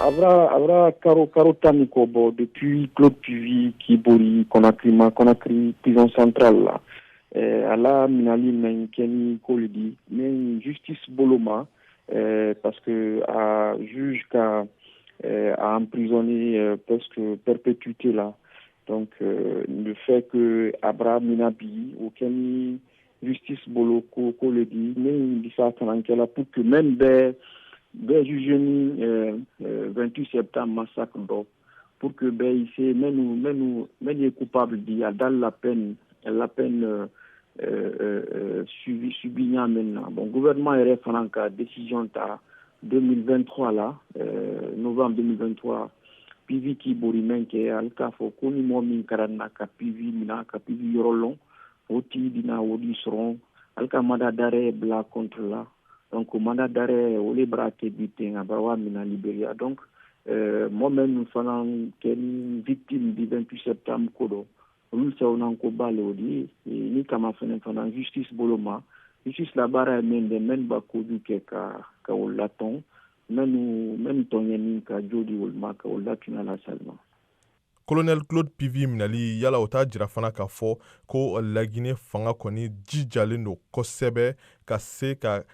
A bara karo 10 ni kɔ bɔ depuis Claude Pivi k'i bori Conakry ma, Conakry prison centrale la. A la minali mɛn kɛ ni ko le di mais justice bolo ma, parce que a juge ka a emprisonné presque perpétuité la. Donc le fait que a bara mina bi, o kɛ ni justice bolo ko le di min di sa kana kɛla pour que même bɛɛ juge ni 28 septembre massacre dɔ, pour que bɛɛ i se mɛnu ye coupable di, a dali la peine suivi ɲa min na. Bon, gouvernement yɛrɛ fana ka décision ta 2023 la, novembre 2023, Pivi k'i bori mɛn kɛ, ale k'a fɔ ko ni mɔgɔ min kɛra na ka Pivi mina, ka Pivi yɔrɔ lɔn, o tigi bɛna o di sɔrɔ, ale ka mandat d'arrêt bila contre la. Donc mandat d'arrêt, o le bara kɛ bi ten, a bara wa mina Libéria. Donc mɔgɔ minnu fana kɛ ni victime du 28 septembre ko dɔ, olu sɛwnan ko ba le o di ni kama fɛnɛ justice bolo ma. Justice la baara ye min dɛ, mɛn ba koju kɛ ka o latɔn, mɛnu tɔɲɛni, ka jo di olu ma, ka o latuna la salima. Colonel Claude Pivi minɛli, yala o t'a jira fana k'a fɔ ko Laginɛ fanga kɔni jijalen don kosɛbɛ ka se ka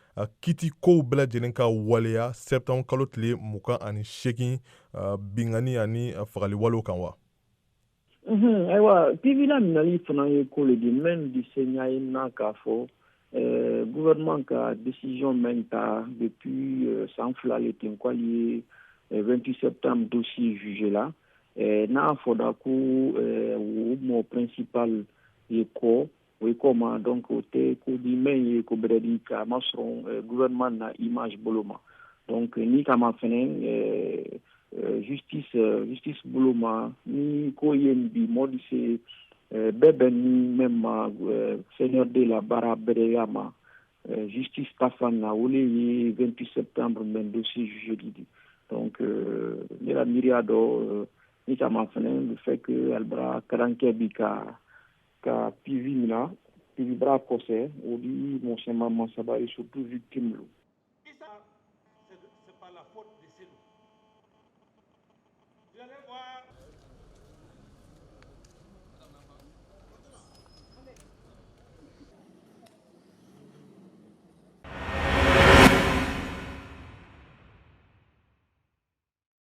kiti kow bɛɛ lajɛlen ka waleya septembre kalo tile 28 bingani ani fagaliwalew kan wa? Ayiwa, Pivi la minɛli fana ye ko le di mɛn di se ɲa ye na k'a fɔ gouvernement ka décision mɛn ta depuis san 2 le ten, k'ale ye 28 septembre dossier jugé la. N'a fɔra ko o mɔ principal ye kɔ, o ye kɔ ma. Donc o tɛ ko di mɛn ye ko bɛrɛ di k'a masɔrɔ gouvernement na image bolo ma. Donc ni kama fɛnɛ justice bolo ma, ni ko ye bi mɔ di se bɛɛ bɛ ni mɛn ma CNRD la baara bɛrɛya ma justice ta fan na, o le ye 28 septembre mɛn dossier jugé di. Donc ne la miiriya dɔ ni kama fɛnɛ, le fait que ali bara karankɛ bi ka Pivi mina, Pivi bara kɔsɛ, o di mɔgɔ caman masabari, surtout victime lo.